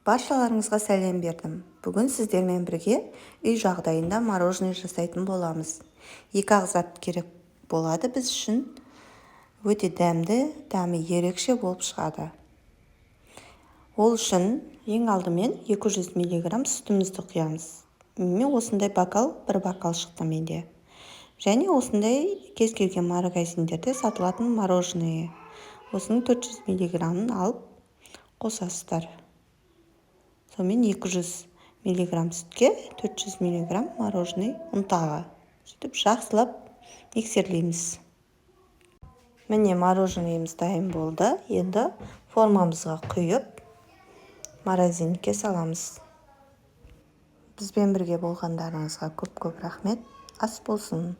Баршаларыңызға сәлем бердім! Бүгін сіздермен бірге үй жағдайында мороженое жасайтын боламыз. Екі-ақ зат керек болады біз үшін. Өте дәмді, дәмі ерекше болып шығады. Ол үшін ең алдымен 200 миллиграмм сүтімізді құямыз. Мен осындай бокал, бір бокал шықты менде. Және осындай кез келген магазиндерде сатылатын мороженое. Осының 400 миллиграммын алып қосасыздар. Сонымен, 200 миллиграмм сүтке 400 миллиграмм мороженое ұнтағы. Сөйтіп, жақсылап миксерлейміз. Міне, мороженоеміз дайын болды. Енді формамызға құйып, морозильникке саламыз. Бізбен бірге болғандарыңызға көп көп рахмет. Ас болсын!